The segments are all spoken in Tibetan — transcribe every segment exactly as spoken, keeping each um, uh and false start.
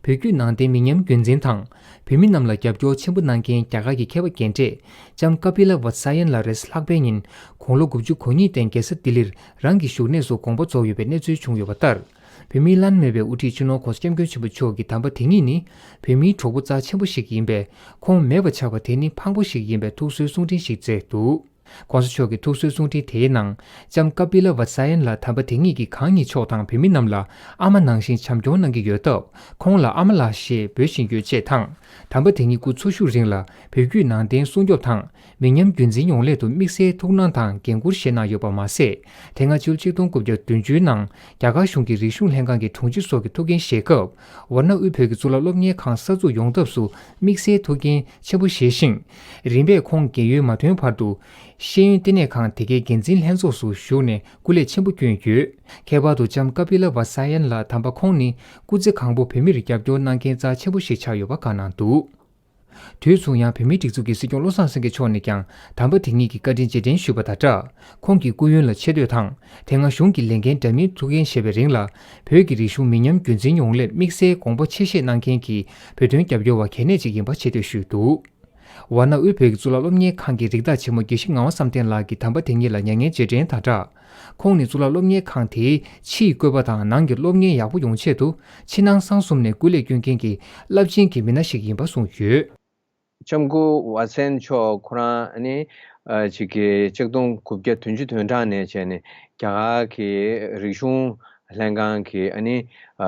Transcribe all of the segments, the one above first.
བོད་བརྒྱུད་ནང་བསྟན་མི་ཉམས་རྒྱུན་འཛིན་དང་། བོད་མི་རྣམས་ལ་རྒྱབ་སྐྱོར་ཆེན་པོ་གནང་མཁན་རྒྱ་གར་གྱི་མཁས་པ་རྒན་གྲས་ལྕམ་ཀ་པི་ལ་ཝ་ས་ཡན་ལ་རེས་ལྷག་པའི་ཉིན་དགུང་ལོ་དགུ་བཅུ་གོ་གཉིས་སྟེང་རྒྱལ་ས་ལྡི་ལིར་རང་གི་བཞུགས་གནས་སུ་དགོངས་པ་རྫོགས་ཡོད་པའི་གནས་ཚུལ་བྱུང་ཡོད་པ་ལྟར། བོད་མིའི་བླ་ན་མེད་པའི་དབུ་ཁྲིད་སྤྱི་ནོར་༸གོང་ས་༸སྐྱབས་མགོན་ཆེན་པོ་མཆོག་གི་དམ་པ་དེ་ཉིད་ནི་བོད་མིའི་གྲོགས་པོ་རྩ་ཆེན་པོ་ཞིག་ཡིན་པས། ཁོང་མེད་པ་ཆགས་པ་དེ་ནི་ཕངས་པོ་ཞིག་ཡིན་པའི་ཐུགས་གསོའི་གསུང་འཕྲིན་ཞིག་བསྩལ་འདུག ༸གོང་ས་མཆོག་གི་ཐུགས་གསོའི་གསུང་འཕྲིན་དེའི་ནང་། ལྕམ་ཀ་པི་ལ་ཝ་ས་ཡན་ལ་དམ་པ་དེ་ཉིད་ཀྱིས་གང་ཉིད་མཆོག་དང་བོད་མི་རྣམས་ལ་ཨ་མ་ནང་བཞིན་བྱམས་སྐྱོང་གནང་གི་ཡོད་སྟབས། ཁོང་ལ་ཨ་མ་ལགས་ཞེས་འབོད་བཞིན་ཡོད་ཅེས་དང་། དམ་པ་དེ་ཉིད་སྐུ་འཚོ་བཞུགས་རིང་ལ་བོད་བརྒྱུད་ནང་བསྟན་སྲུང་སྐྱོབ་དང་། མི་ཉམས་རྒྱུན་འཛིན་ཡོང་སླད་དུ་དམིགས་བསལ་ཐུགས་སྣང་དང་འགན་འཁུར་བཞེས་གནང་ཡོད་པ་མ་ཟད། དེ་སྔ་ཕྱི་ལོ་གཅིག་སྟོང་དགུ་བརྒྱ་བདུན་ཅུ་ནང་རྒྱ་གར་གཞུང་གི་རིག་གཞུང་ལྷན་ཁང་གི་དྲུང་ཆེ་སོགས་ཀྱི་ཐུགས་འགན་བཞེས་སྐབས། ཝཱ་ཎ་དབུས་བོད་ཀྱི་གཙུག་ལག་སློབ་གཉེར་ཁང་གསར་འཛུགས་ཡོང་ཐབས་སུ་དམིགས་བསལ་ཐུགས་འགན་ཆེན་པོ་བཞེས་ཤིང་། རིམ་པས་ཁོང་རྒས་ཡོལ་མ་ཐོན་བར་དུ། ཤེས་ཡོན་ལྟེ་གནས་ཁང་དེ་གའི་འགན་འཛིན་ལྷན་ཚོགས་སུ་ཞུགས་ནས་སྐུ་ལས་ཆེན་པོ་བསྐྱོན་ཡོད། ཁྱད་པར་དུ་ལྕམ་ཀ་པི་ལ་ཝ་ས་ཡན་ལ་དམ་པ་ཁོང་ནི་སྐུ་ཚེ་གང་པོ་བོད་མིར་རྒྱབ་སྐྱོར་གནང་མཁན་རྩ་ཆེན་པོ་ཞིག་ཆགས་ཡོད་པ་བཀའ་གནང་འདུག་དུས་མཚུངས་ཡང་བོད་མིའི་སྒྲིག་འཛུགས་ཀྱི་སྲིད་སྐྱོང་བློ་བཟང་སེང་གེ་མཆོག་ནས་ཀྱང་དམ་པ་དེ་ཉིད་ཀྱི་བཀའ་དྲིན་རྗེས་དྲན་ཞུས་པ་དང་སྦྲགས། ཁོང་གི་སྐུ་ཡོན་ལ་ཆེ་བསྟོད་དང་། དེ་སྔ་གཞུང་གི་ལས་འགན་འདྲ་མིན་ཐུགས་འགན་བཞེས་པའི་རིང་ལ། བོད་ཀྱི་རིག་གཞུང་མི་ཉམས་རྒྱུན་འཛིན་ཡོང་སླད་དམིགས་བསལ་དགོངས་པ་ཆེ་བཞེས་གནང་མཁན་གྱི་བོད་དོན་རྒྱབ་སྐྱོར་བ་གལ་གནད་ཅིག་ཡིན་པ་ཆེ་བསྟོད་ཞུས་འདུག་ཝཱ་ཎ་དབུས་བོད་ཀྱི་གཙུག་ལག་སློབ་གཉེར་ཁང་གི་རིགས་བདག་ཆེན་མོ་དགེ་བཤེས་ངག་དབང་བསམ་གཏན་ལགས་ཀྱིས་དམ་པ་དེ་ཉིད་ལ་མྱ་ངན་རྗེས་དྲན་དང་སྦྲགས། ཁོང་ནི་གཙུག་ལག་སློབ་གཉེར་ཁང་དེའི་ཕྱིའི་བཀོད་པ་དང་ནང་གི་སློབ་གཉེར་ཡག་པོ་ཡོང་ཆེད་དུ་ཕྱི་ནང་གསང་གསུམ་ནས་སྐུ་ལས་བསྐྱོན་མཁན་གྱི་རླབས་ཆེན་གྱི་མི་སྣ་ཞིག་ཡིན་པ་གསུངས་ཡོད། ལྕམ་སྐུ་ཝ་སན་མཆོག་ཁོ་རང་ནི་ཨ་ཅིག་གི་ཆིག་སྟོང་དགུ་བརྒྱ་བདུན་ཅུ་དོན་གྲངས་ནས་བྱས་ནས་རྒྱ་གར་གྱི་རིག་གཞུང་ལྷན་ཁང་གི་ཨ་ནི་ཨ་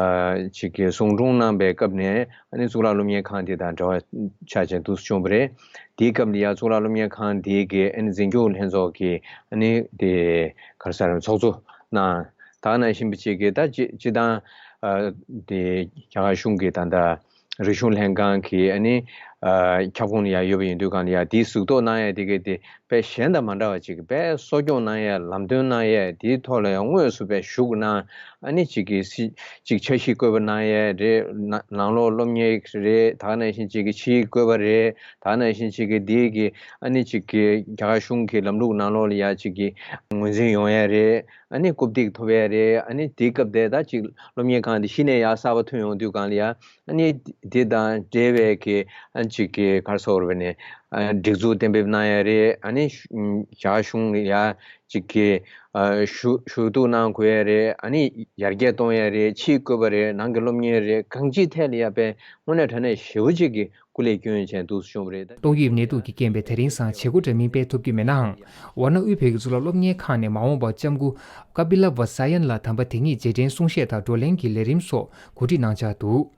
ཅིག་གི་ཟུང་དྲུང་གནང་པའི་སྐབས་ནས་ཨ་ནི་གཙུག་ལག་སློབ་གཉེར་ཁང་དེ་དང་འབྲེལ་བ་ཆ་ཅན་དུ་བྱུང་བ་རེད། དེའི་སྐབས་ལ་ཡང་གཙུག་ལག་སློབ་གཉེར་ཁང་དེའི་གི་ཨ་ནི་འཛིན་སྐྱོང་ལྷན་ཚོགས་ཀྱི་ཨ་ནི་དེ་ག་རེ་ཟེར་ཚོགས་གཙོ་གནང་། ད་ག་ནང་བཞིན་པ་ཅིག་གི་ད་སྤྱི་སྤྱི་བཏང་ཨ་དེ་རྒྱ་གར་གཞུང་གི་ད་ལྟ་རིག་གཞུང་ལྷན་ཁང་གི་ཨ་ནི་ཨ་ཁྱབ་ཁོངས་ལ་ཡང་ཡོད་པ་ཡིན་དུས་གང་ལ་ཡང་དེའི་གཟིགས་རྟོག་གནང་ཡ་དེ་གི་དེ་དཔེ་གཞན་དང་མ་འདྲ་བ་ཅིག་དཔེ་གསོ་སྐྱོང་གནང་ཡ་ལམ་སྟོན་གནང་ཡ་དེའི་ཐོག་ལ་ཡང་དངོས་སུ་དཔེ་ཞུགས་གནང་ཨ་ནི་ཅིག་གི་སི་ཅིག་འཆར་གཞི་བཀོད་པ་གནང་ཡ་རེད། ནང་ནང་ལོགས་སློབ་གཉེར་རེད། ད་ག་ནང་བཞིན་ཅིག་གི་ཕྱིའི་བཀོད་པ་རེད། ད་ག་ནང་བཞིན་ཅིག་གི་དེའི་གི་ཨ་ནི་ཅིག་གི་རྒྱ་གར་གཞུང་གི་ལམ་ལུགས་ནང་ལོགས་ལ་ཡ་ཅིག་གི་ངོས་འཛིན་ཡོང་ཡ་རེད། ཨ་ནི་རྐུབ་སྟེགས་ཐོབ་ཡ་རེད། ཨ་ནི་དེའི་སྐབས་དེ་ད་ཅིག་སློབ་གཉེར་ཁང་དེ་གཞི་ནས་ཡར་གསར་པ་ཐོན་ཡོང་དུས་གང་ལ་ཡ་ཨ་ནི་དེ་དང་འབྲེལ་བའི་གི་ཨ་ཅིག་གི་ག་རེ་ཟེར་དགོས་རེད་པ་ནས་ཨ་སྒྲིག་འཛུགས་གཏན་འབེབས་གནང་ཡ་རེད། ཨ་ནི་ཞུ་རྒྱ་གཞུང་ལ་ཡ་ཅིག་གི་ཨ་ཞུ་ཞུ་གཏུག་གནང་དགོས་ཡ་རེད། ཨ་ནི་ཡར་རྒྱས་གཏོང་ཡ་རེད། ཕྱིའི་བཀོད་པ་རེད། ནང་གི་སློབ་གཉེར་རེད། གང་ཅིའི་ཐད་ལ་ཡ་དཔེ་དངོས་གནས་དྲང་གནས་ཞེ་པོ་ཅིག་གི་སྐུ་ལས་བསྐྱོན་བྱས་འདུག་སེ་བྱུང་བ་རེད། ཏོག་དབྱིབས་ནད་དུག་གི་རྐྱེན་པས་དེ་རིང་སང་བྱེད་སྒོ་འདྲ་མིན་སྤེལ་ཐུབ་ཀྱི་མེད་ནའང་། ཝཱ་ཎ་དབུས་བོད་ཀྱི་གཙུག་ལག་སློབ་གཉེར་ཁང་ནས་མ་འོངས་པར་ལྕམ་སྐུ་ཀ་པི་ལ་ཝ་ས་ཡན་ལ་དམ་པ་དེ་ཉིད་རྗེས་དྲན་གསུང་བཤད་དང་བགྲོ་གླེང་གི་ལས་རིམ་སོགས་གོ་སྒྲིག་གནང་འཆར་འདུག་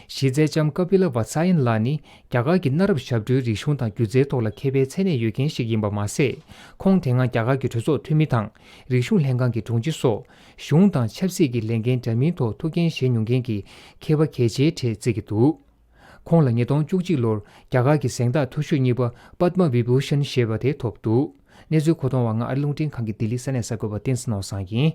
གཞི་རྩའི་ལྕམ་ཀ་པི་ལ་ཝ་ས་ཡན་ལགས་ནི་རྒྱ་གར་གྱི་གནའ་རབས་ཞབས་བྲོའི་རིག་གཞུང་དང་སྒྱུ་རྩལ་ཐོག་ལ་མཁས་པའི་མཚན་གནས་ཡོད་མཁན་ཞིག་ཡིན་པ་མ་ཟད། ཁོང་དེ་སྔ་རྒྱ་གར་གྱི་གྲོས་ཚོགས་འཐུས་མི་དང་རིག་གཞུང་ལྷན་ཁང་གི་དྲུང་ཆེ་སོགས་གཞུང་དང་ཆབ་སྲིད་ཀྱི་ལས་འགན་འདྲ་མིན་ཐོག་ཐུགས་འགན་བཞེས་མྱོང་མཁན་གྱི་མཁས་པ་གལ་ཆེའི་གྲས་བརྩི་གི་འདུག་ཁོང་ལ་ཉིས་སྟོང་བཅུ་གཅིག་ལོར་རྒྱ་གར་གྱི་གཟེངས་རྟགས་མཐོ་ཤོས་གཉིས་པ་པདྨ་བི་བྷུ་ཤན་ཞེས་པ་དེ་ཐོབ་འདུག་གནས་ཚུལ་མཁོ་གཏོང་བ་ང་ཨ་རི་རླུང་འཕྲིན་ཁང་གི་ལྡི་ལི་ས་གནས་གསར་འགོད་པ་བསྟན་འཛིན་ནོར་བཟང་ཡིན།